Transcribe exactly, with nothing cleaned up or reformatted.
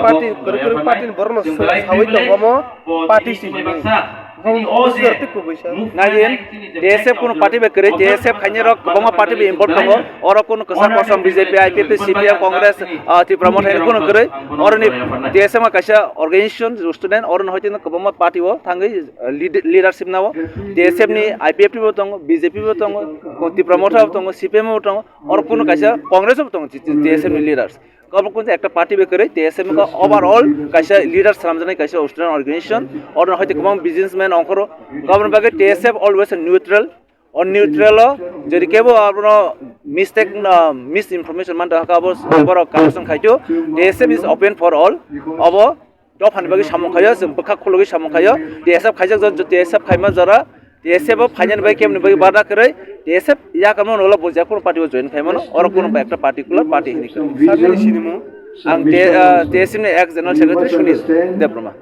Party kwrwi kwrwi party ni borok no sawi tongo omo party si hwnwi. Bwswk twi kubui sa. Nagin, T S F kunu party bai kwrwi, T S F khainai rok kwbangma party bai involve tongo. Oro kunu kwchak kosom B J P, I P F T, C P M, Congress, ah, Tipra Motha hwnwi kunu kwrwi. Oroni T S F kaisa organization, student, oroni hoite kwbangma party o thangwi, ah, lead-, leadership nao. T S F ni I P F T bo tongo, B J P bo tongo, Tipra Motha bo tongo, C P M bo tongo, oro kunu kaisa Congress bo tongo, T S F ni leaders. Obo kunu ekta party bai kwrwi, T S F wngkha overall kaisa leader swnamjaknai kaisa student organization. Oro hai kwbang businessman ongkhoro. Obo bagwi T S F always neutral. O neutral o jodi kebo abono mistake, no, misinformation manta haka abo borok corruption khaito. T S F is open for all. Obo dophani bagwi samung khayo, chwng bwkha khulugwi samung khayo. T S F khaijak, T S F khaima jora, T S F o phainani bai kemni bai barna kwrwi, T S F yakamo nolo bo jephuru party o join khaimano, oro kuno ekta particular party hini kwrwi. Sakni sinimo. Ang T-, ah, T S F ni ex general secretary Sunil Debbarma.